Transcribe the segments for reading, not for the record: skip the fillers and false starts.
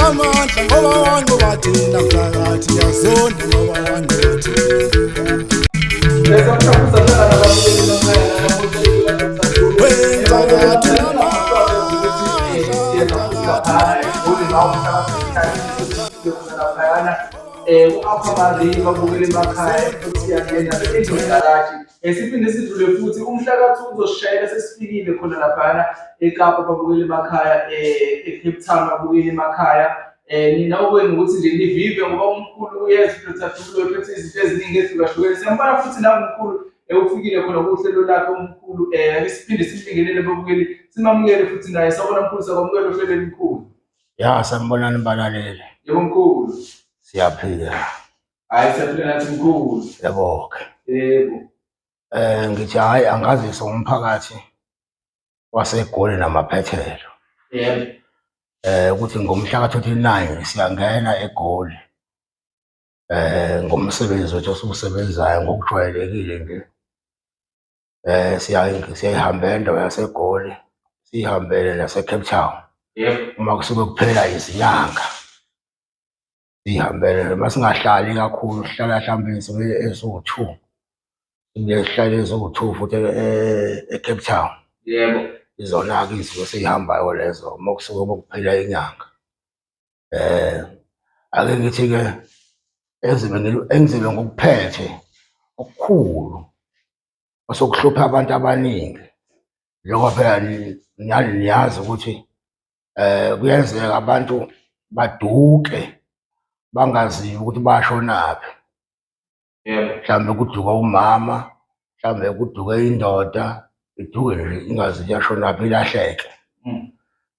Unamandla ngoba wanqoba thina mphakathi yazonda ngoba wanqoba thina. Wemphakathi unamandla Laphayana u-Aquamarine babukele emakhaya futhi siyangena endodakathi siphinde sidlule futhi umhla ka-2 uzosishayela sesifikile khona laphayana eKapa babukele emakhaya e-Cape Town babukele emakhaya. Nina okwenu ukuthi nje nivive ngoba umkhulu uyeza uDr Dube uphethe izinto eziningi ezihlukahlukene. Siyambona futhi nangumkhulu ufikile khona kuhlelo lakhe umkhulu. Ake siphinde simbingelele babukeli, simamukele futhi naye. Sawubona mkhulu, sakwamukela ohlelweni mkhulu. Ya, sanibonani balaleli. Yebo mkhulu. Siyaphila. Hayi siyaphila nathi mkhulu. Yebo-ke. Yebo. Ngithi hhayi angazise umphakathi waseGoli namaphethelo. Yebo. Ukuthi ngomhla ka-29 siyangena eGoli. Ngomsebenzi wethu esiwusebenzayo ngokujwayelekile nje. Siyayihambela indawo yaseGoli, siyihambele nase-Cape Town. Yebo. Uma kusuke kuphela izinyanga siyihambele noma singahlali kakhulu, sihlala hlampe iy'nsuku eziwu-2. Sibuye sihlale eziwu-2 futhi e-Cape Town. Yebo. Izona-ke iy'nsuku esiyihambayo lezo uma kusuke kuphela inyanga. Ake ngithi-ke engizobe ngikuphethe okukhulu osokuhlupha abantu abaningi njengoba phela nani niyazi ukuthi kuyenzeka abantu baduke bangaziwa ukuthi bashonaphi. Yebo. Mhlawumbe kuduke umama, mhlawumbe kuduke indoda, iduke nje ingazi iyashonaphi ilahleke.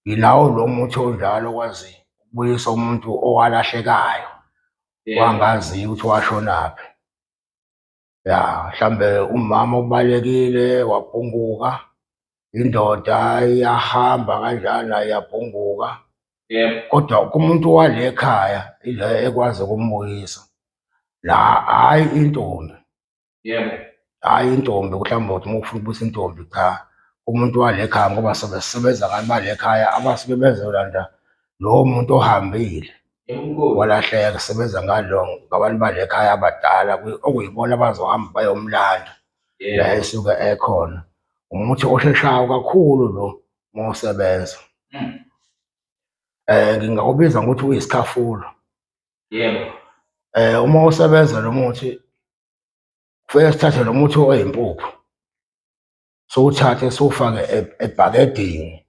Nginawo lo muthi onjalo okwazi ukubuyisa umuntu owalahlekayo, wangaziyo ukuthi washonaphi. Ya, mhlawumbe umama ubalekile wabhunguka, indoda iyahamba kanjalo iyabhunguka. Yebo. Kodwa kumuntu wale ekhaya ile ekwazi ukumbuyisa. La hhayi intombi. Yebo. Hhayi intombi mhlawumbe uthi uma ufuna ukubuyisa intombi cha, umuntu wale ekhaya ngoba sobe sisebenza ngabantu bale ekhaya abasuke bezolanda lowo muntu ohambile. Walahleka sisebenza ngalo ngabantu bale ekhaya abadala okuyibona abazohamba bayomlanda la esuke ekhona. Umuthi osheshayo kakhulu lo uma usebenza. Ngingawubiza ngokuthi uyisikhafulo. Yebo. Uma usebenza lo muthi kufanele sithathe lo muthi oyimpuphu siwuthathe siwufake ebhakedeni.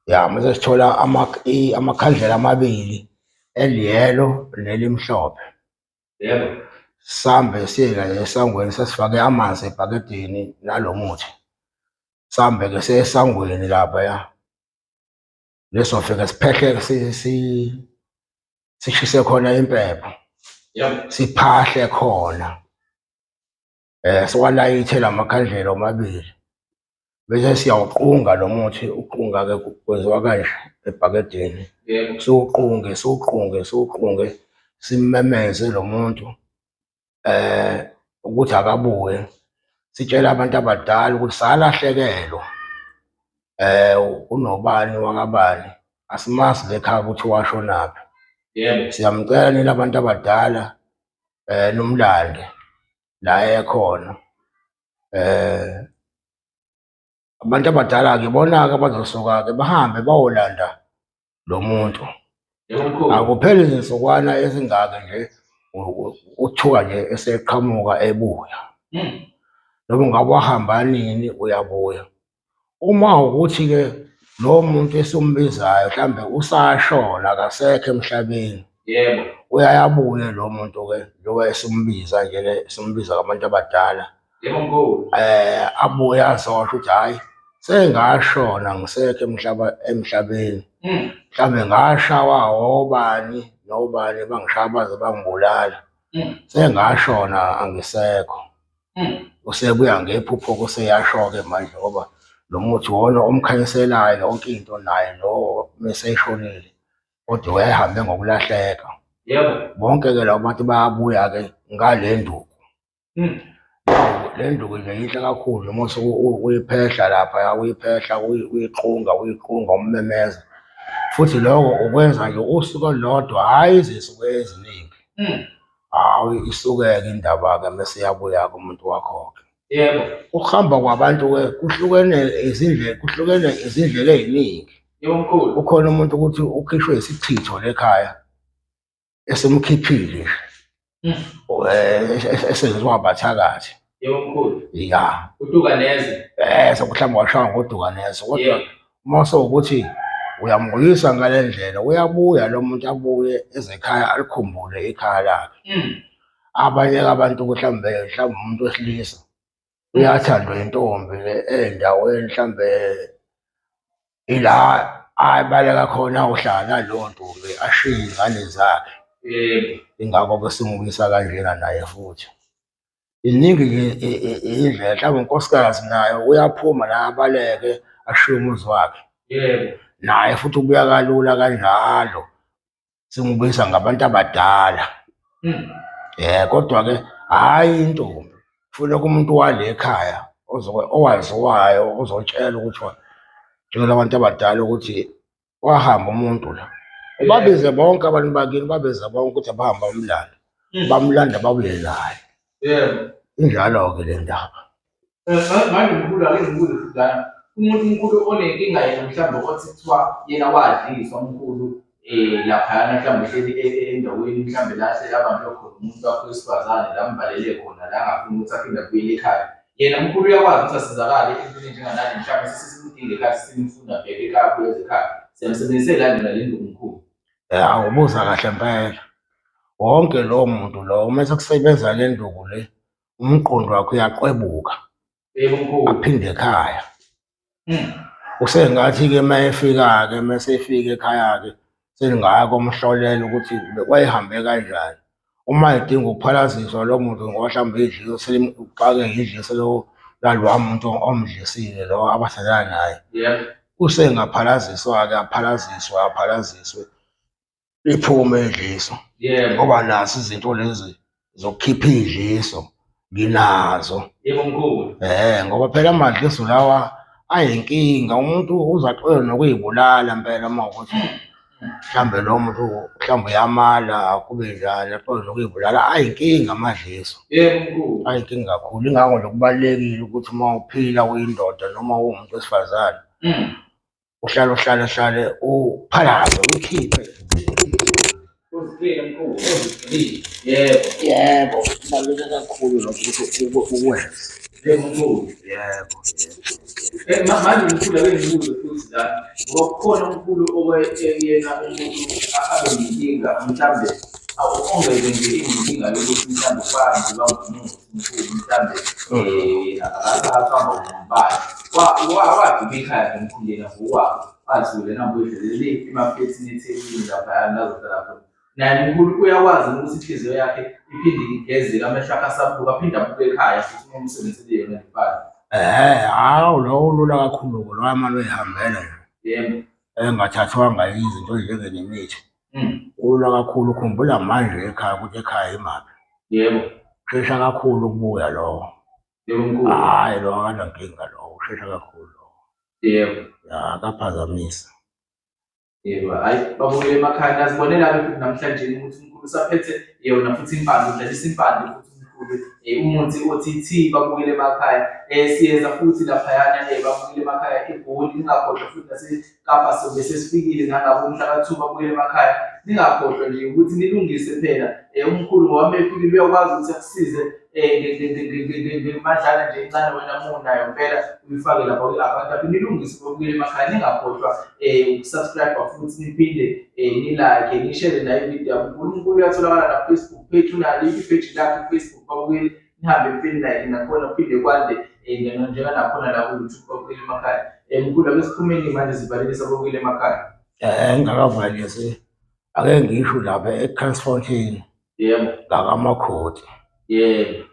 Ya, mase sithola amakhandlela amabili eliyelo nelimhlophe. Yebo. Sambe siye la esangweni sesifake amanzi ebhakedeni nalo muthi. Sambe ke siye esangweni lapha lesofika siphehle sishise khona impepho. Yebo. Siphahle khona. Siwalayithe lamakhandlela omabili. Bese siyawuqunga lo muthi, uqunga-ke kwenziwa kanje ebhakedeni. Yebo. Siwuqunge, siwuqunge, siwuqunge, simmemeze lo muntu ukuthi akabuye. Sitshele abantu abadala ukuthi salahlekelwa unobani wakabani, asimazi le khaya ukuthi washonaphi. Yebo. Siyamcela nina abantu abadala nimlande la ekhona. Abantu abadala-ke ibona-ke abazosuka-ke bahambe bayolanda lo muntu. Akupheli izinsukwana ezingaki nje uthuka nje eseqhamuka ebuya. Noma ngabe wahamba nini uyabuya. Uma ukuthi-ke lowo muntu esumbizayo mhlambe usashona akasekho emhlabeni. Yebo. Uyaye abuye lo muntu-ke njengoba esumbiza nje le esumbiza ngabantu abadala. Yebo mkhulu. Abuye azosho ukuthi hhayi sengashona ngisekho emhlaba emhlabeni. Mhlambe ngashawa obani nobani bangishaya baze bangibulala. Sengashona angisekho. Usebuya ngephupho kuseyasho-ke manje ngoba lo muthi wona omkhanyiselayo yonke into naye lo meseshonile kodwa wayehambe ngokulahleka. Yebo. Bonke-ke labo bantu bayabuya-ke ngale nduku. Le nduku nje yinhle kakhulu noma usuke uyiphehla lapha uyiphehla uyiqunga uyiqunga ummemeza. Futhi lokho ukwenza nje usuku olulodwa, hhayi izinsuku eziningi. Hawu, isuke-ke indaba-ke mese iyabuya-ke umuntu wakho-ke. Yebo. Ukuhamba kwabantu-ke kuhlukene izindlela, kuhlukene izindlela ey'ningi. Yebo mkhulu. Kukhona umuntu ukuthi ukhishwe isichitho lekhaya esimkhiphile nje. Esenziwa abathakathi. Yebo mkhulu. Ya. Uduka neze. Sekuhlamba washaya ngoduka neze kodwa uma sewukuthi uyambuyisa ngale ndlela uyabuya lo muntu abuye ezekhaya alikhumbule ikhaya lakhe. Abanye abantu mhlawumbe mhlawumbe umuntu wesilisa uyathandwa intombi endaweni mhlawumbe ila abaleka khona uhlala naleyo ntombi ashiye iy'ngane zakhe. Yebo. Ingakho-ke simubuyisa kanjena naye futhi. Iningi indlela mhlawumbe unkosikazi naye uyaphuma naye abaleke ashiye umuzi wakhe. Yebo. Naye futhi ubuya kalula kanjalo. Singibuyisa ngabantu abadala. Kodwa-ke hhayi intombi, kufuneka umuntu wale ekhaya owaziwayo ozotshela ukuthi tshela abantu abadala ukuthi wahamba umuntu la. Ubabize bonke abantu bakini, ubabize bonke ukuthi abahambe bamlande. Bamlanda babuye naye. Yebo. Injalo-ke le ndaba. Manje mkhulu ake ngibuze futhi lana. Umuntu mkhulu onenkinga yena mhlawumbe othi kuthiwa yena wadliswa mkhulu laphayana mhlawumbe uhleli endaweni mhlawumbe la ahleli abanjwe khona umuntu wakhe wesifazane la amvalele khona la angafuni ukuthi aphinde abuyele ekhaya. Yena mkhulu uyakwazi ukuthi asizakale entweni enjenganale mhlawumbe sesimudinga ekhaya sesimfuna bheke ekhaya abuyele ekhaya. Siyamsebenzisela yona le nduku mkhulu. Awubuza kahle impela. Wonke lowo muntu lowo uma sekusebenza le nduku le umqondo wakhe uyaqwebuka. Yebo mkhulu. Aphinde ekhaya. Usengathi-ke uma efika-ke uma esefika ekhaya-ke sengingaya komhlolela ukuthi wayehambe kanjani. Uma edinga ukuphalaziswa lo muntu ngoba mhlawumbe idliso selimxake idliso lalowa muntu omdlisile lo abathandana naye. Yebo. Usengaphalaziswa-ke aphalaziswe aphalaziswe liphume idliso. Yebo. Ngoba nazo izinto lezi zokukhipha idliso nginazo. Yebo mkhulu. Ngoba phela amadliso lawa ayinkinga umuntu uzaxola nokuyibulala impela uma ukuthi mhlambe lo muntu mhlawumbe uyamala kube njani axole nokuyibulala ayinkinga amadliso. Yebo mkhulu. Ayinkinga kakhulu ingakho nje kubalulekile ukuthi uma uphila uyindoda noma uwumuntu wesifazane uhlale uhlale uhlale uphalaze uyikhiphe. Uziqine mkhulu, uziqine. Yebo. Yebo, kubaluleke kakhulu lokho ukuthi ukwenze. Yebo mkhulu. Yebo. Manje mkhulu ake ngibuze futhi la ngoba kukhona umkhulu owayeyena umuntu abe nenkinga mhlambe ongeke nje inkinga yokuthi mhlambe kwangiwa ngumuthi mkhulu mhlambe akahamba ngombani waduba ikhaya nomkhulu yena ngokwakhe wathi lena mbuyedlele le emaflethini eThekwini laphayana lazohlala khona naye mkhulu uyakwazi ukuthi inhliziyo yakhe iphinde igezeke amehlo akhe asabuka aphinde abuke ekhaya futhi uma umsebenzele yona le mpahla. Hawu lowo ulula kakhulu-ke lowa mane uyihambela nje. Yebo. Engathathwanga izinto ezinjengenemithi. Kulula kakhulu ukhumbula manje ekhaya ukuthi ekhaya imaphi. Yebo. Ushesha kakhulu ukubuya lowo. Yebo mkhulu. Hhayi lo akanankinga lowo, ushesha kakhulu lowo. Yebo. Ya akaphazamisi. Yebo, hhayi babukele emakhaya nazibonela-ke futhi namhlanje ukuthi umkhulu usaphethe yona futhi impande udlalisa impande futhi umkhulu umuthi othi thi babukele emakhaya siyeza futhi laphayana babukele emakhaya eGoli ningakhohlwa futhi naseKapa sobe sesifikile nangabo umhla ka-2 babukele emakhaya ningakhohlwa nje ukuthi nilungise phela umkhulu ngoba uma efikile uyakwazi ukuthi akusize ngemadlana nje encane wena uma unayo mpela uyifake lapha kwi-account yakho nilungise babukele emakhaya ningakhohlwa ukusubscribe futhi niphinde nilike nishere nayo ividiyo yakho uNkulunkulu uyatholakala na-Facebook page unalo ipage lakhe ku-Facebook babukele nihambe niphinde like nakhona kuphinde kwande njenganakhona la ku-YouTube babukele emakhaya mkhulu ake siphumeni manje sivalelisa babukele emakhaya. Ngingakavalisi ake ngisho lapha e-Kransfontein. Yebo. Ngakamakhoti. Yebo.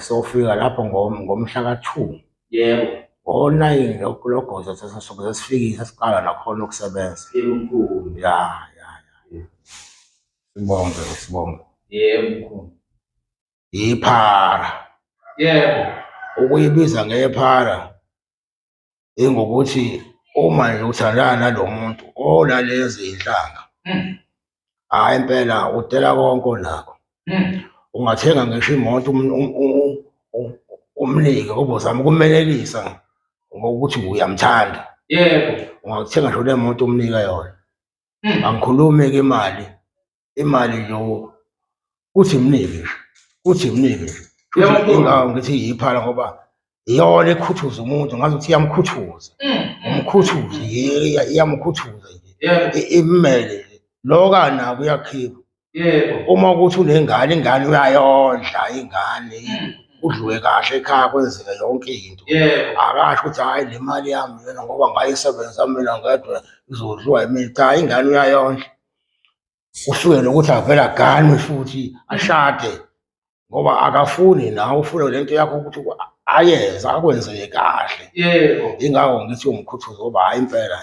Sofika lapho ngomhla ka-2. Yebo. Ngo-9 logoza sasuke sesifikile sesiqala nakhona ukusebenza. Yebo mkhulu. Ya ya ya. Sibonge sibonge. Yebo mkhulu. Iphara. Yebo. Ukuyibiza ngephara ingokuthi Uma nje uthandana nalo muntu onalezi iy'nhlanga, hhayi impela udela konke onakho. Ungathenga ngisho imoto umnike ngoba uzama ukumenelisa ngokuthi uyamthanda. Yebo. Ungathenga ngisho le moto umnike yona. Angikhulumi-ke imali, imali nje kuthi mnike nje, kuthi mnike nje. Yebo. Ingawo ngithi yiphala ngoba iyona ekhuthuza umuntu ngazi ukuthi iyamkhuthuza. Umkhuthuze iyamkhuthuza nje. Yebo. Immele nje. Lo kanako uyakhipha. Yebo. Uma ukuthi unengane, ingane uyayondla ingane, kudliwe kahle ekhaya kwenzeke yonke into. Yebo. Akasho ukuthi hhayi le mali yami lena ngoba ngayisebenza mina ngedwa izodliwa yimina. Cha, ingane uyayondla. Kusuke nokuthi avele aganwe futhi ashade ngoba akafuni nawe ufuna le nto yakho ukuthi ayenze akwenzeke kahle. Yebo. Yingakho ngithi umkhuthuzo ngoba hhayi impela.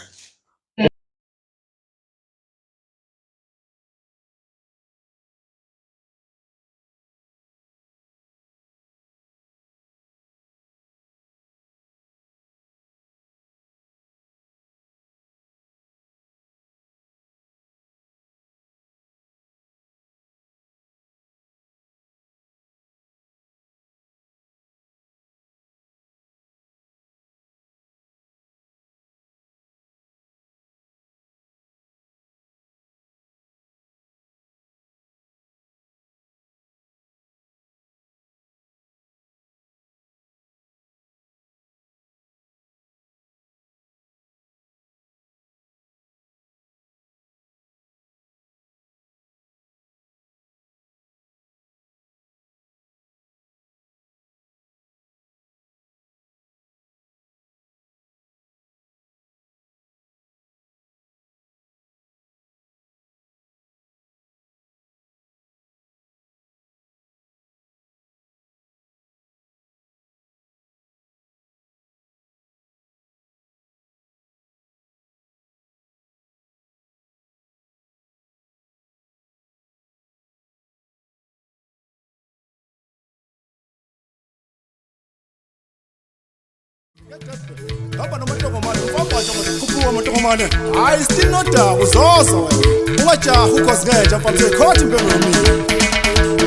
Hamba nomantongomane, ufabhaja khuphuka amantongomane. Hayi still nodaba uzozo wena. Ungajahi ukhozi ngenja mfana uzoyikhotha impembe yomile.